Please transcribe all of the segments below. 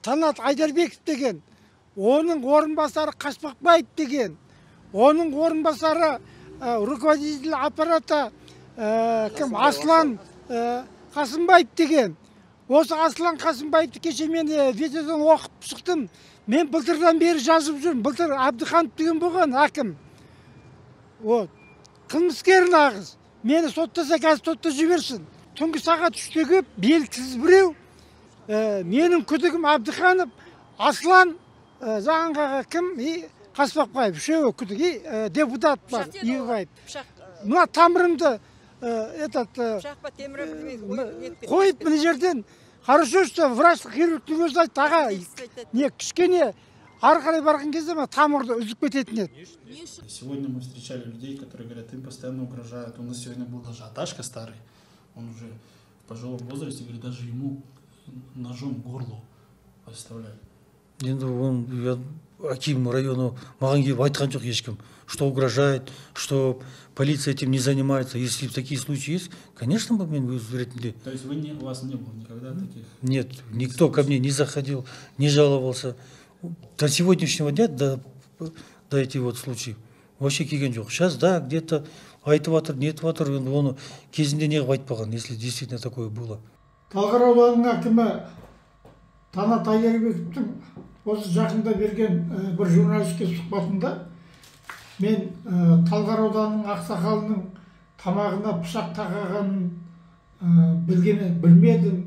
Танат Айдарбеков деген, оның орынбасары Қаспақбаев деген, оның орынбасары руководитель аппарата кім, Аслан Қасымбаев деген. Осы Аслан Қасымбаевты кеше мен видеодан оқып шықтым. Мен былтырдан бері жазып жүрмін. Былтыр Әбдіханов деген болған әкім. Вот. Қылмыскер нағыз. Мені соттаса, қазір сотта жіберсін. Түнгі сағат 3-те келіп, белгісіз біреу, менің күдігім Әбдіханов, Аслан, жаңағы кім, Қаспақбаев, үшеуі күдік, депутат бар, Игібаев. Мына тамырымды этот қойып мына жерден. Хорошо, что врач хирургтың өзі айтты, аға, не кішкене ары қарай барған кезде мына тамырды үзіп кететін еді. Сегодня мы встречали людей, которые говорят, им постоянно угрожают. У нас сегодня был даже аташка старый, он уже в пожилом возрасте, говорит, даже ему ножом горло подставляют. Енді оны аким района маған келіп айтқан жоқ ешкім, что угрожает, что полиция этим не занимается. Если такие случаи есть, конечно, бы мен өз ретінде. То есть вы не, у вас не было никогда таких? Нет, никто ко мне не заходил, не жаловался. До сегодняшнего дня, до этих вот случаев вообще келген жоқ. Сейчас, да, где-то айтып жатыр, нетіп жатыр, енді оны кезінде неғып айтпаған, если действительно такое было. Талғар ауданының әкімі Танат Айдарбековтің осы жақында берген бір журналистке сұхбатында мен Талғар ауданының ақсақалының тамағына пышақ тақағанын білген, білмедім.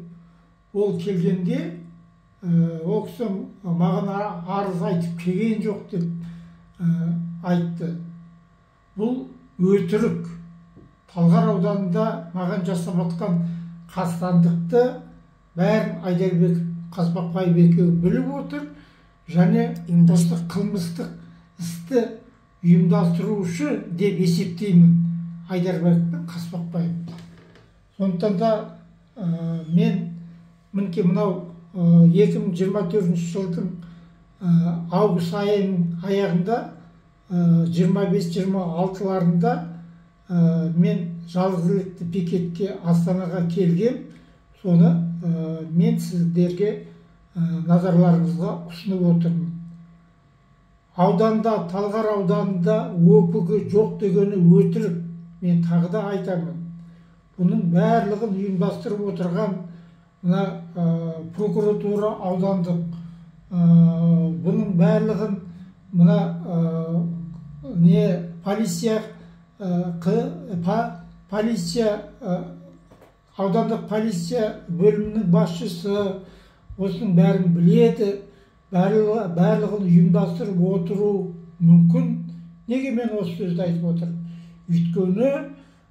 Ол келгенде ол кісі маған арыз айтып келген жоқ деп айтты. Бұл өтірік. Талғар ауданында маған жасап жатқан қастандықты бәрін Айдарбеков, Қаспақбаев екеуі біліп отыр және осы қылмыстық істі ұйымдастырушы деп есептеймін Айдарбеков пен Қаспақбаевты. Сондықтан да мен мінекей мынау 2024 жылдың август айының аяғында, 25-26-ларында мен жалғызілікті пикетке Астанаға келгем. Соны мен сіздерге назарларыңызға ұсынып отырмын. Ауданда, Талғар ауданында ОПГ жоқ дегені өтірік. Мен тағы да айтамын. Бұның барлығын ұйымдастырып отырған мына прокуратура аудандық, бұның барлығын мына не полиция, полиция, аудандық полиция бөлімінің басшысы осының бәрін біледі, барлығын ұйымдастырып отыру мүмкін. Неге мен осы сөзді айтып отырмын? Өйткені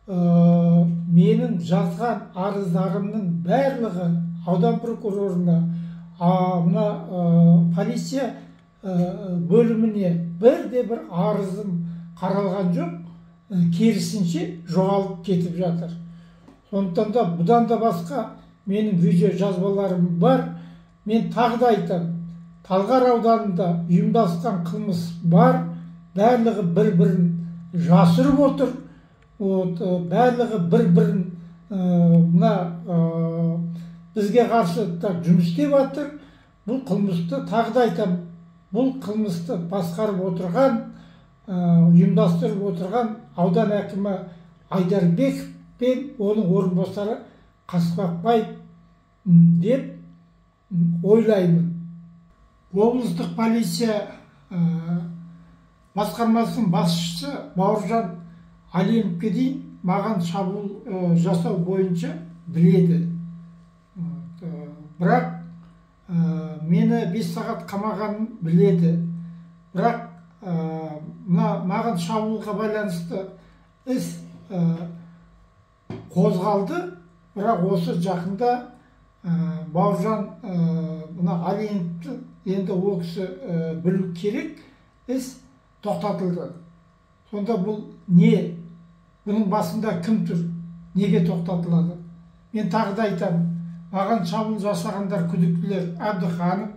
менің жазған арыздарымның барлығы аудан прокурорына, мына полиция бөліміне бірде бір арызым қаралған жоқ, керісінше жоғалып кетіп жатыр. Сондықтан да бұдан да басқа менің видео жазбаларым бар. Мен тағы да айтамын, Талғар ауданында ұйымдасқан қылмыс бар, барлығы бір-бірін жасырып отыр. Вот, барлығы бір-бірін мына бізге қарсы жұмыс істеп жатыр. Бұл қылмысты, тағы да айтамын, бұл қылмысты басқарып отырған, ұйымдастырып отырған аудан әкімі Айдарбеков пен оның орынбасары Қаспақбаев деп ойлаймын. Облыстық полиция басқармасының басшысы Бауыржан Алиевке дейін маған шабуыл жасау бойынша біледі. Бірақ мені 5 сағат қамағанын біледі. Бірақ мына маған шабуылға байланысты іс қозғалды. Бірақ осы жақында Бауыржан мына Алиевті, енді ол кісі білу керек, іс тоқтатылды. Сонда бұл не? Бұның басында кім тұр? Неге тоқтатылады? Мен тағы да айтамын, маған шабуыл жасағандар күдіктілер Әбдіханов,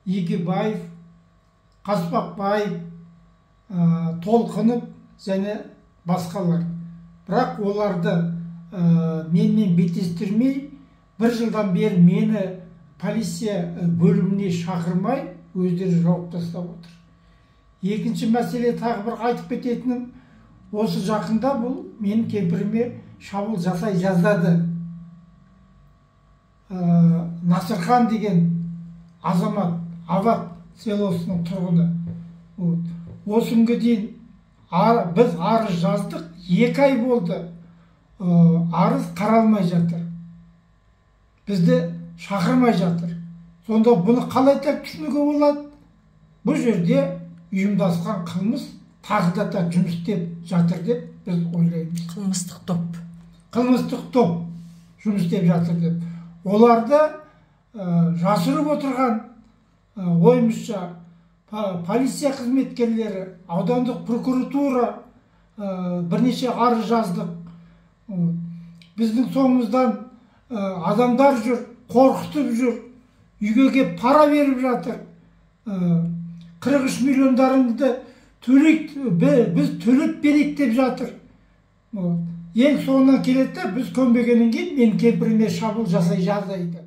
Егебаев, Қаспақбаев, Толқынов және басқалар. Бірақ оларды менімен беттестірмей, бір жылдан бері мені Полиция бөліміне шақырмай, өздері жауып тастап отыр. Екінші мәселе, тағы бір айтып кететінім, осы жақында бұл менің кемпіріме шабуыл жасай жаздады. Насырхан деген азамат, Ават селосының тұрғыны. Вот. Осы күнге дейін біз арыз жаздық, 2 ай болды, арыз қаралмай жатыр, бізді шақырмай жатыр. Сонда бұны қалай так түсінуге болады? Бұл жерде ұйымдасқан қылмыс тағы да жұмыс істеп жатыр деп біз ойлаймыз. Қылмыстық топ. Қылмыстық топ жұмыс істеп жатыр деп. Оларды жасырып отырған, ойымызша, полиция қызметкерлері, аудандық прокуратура, бірнеше арыз жаздық. Вот. Біздің соңымыздан адамдар жүр, қорқытып жүр, үйге келіп пара беріп жатыр. 43 миллиондарыңды төлейік, біз төлеп берейік деп жатыр. Вот. Ең соңынан келеді де, біз көнбегеннен кейін менің кемпіріме шабуыл жасай жаздайды.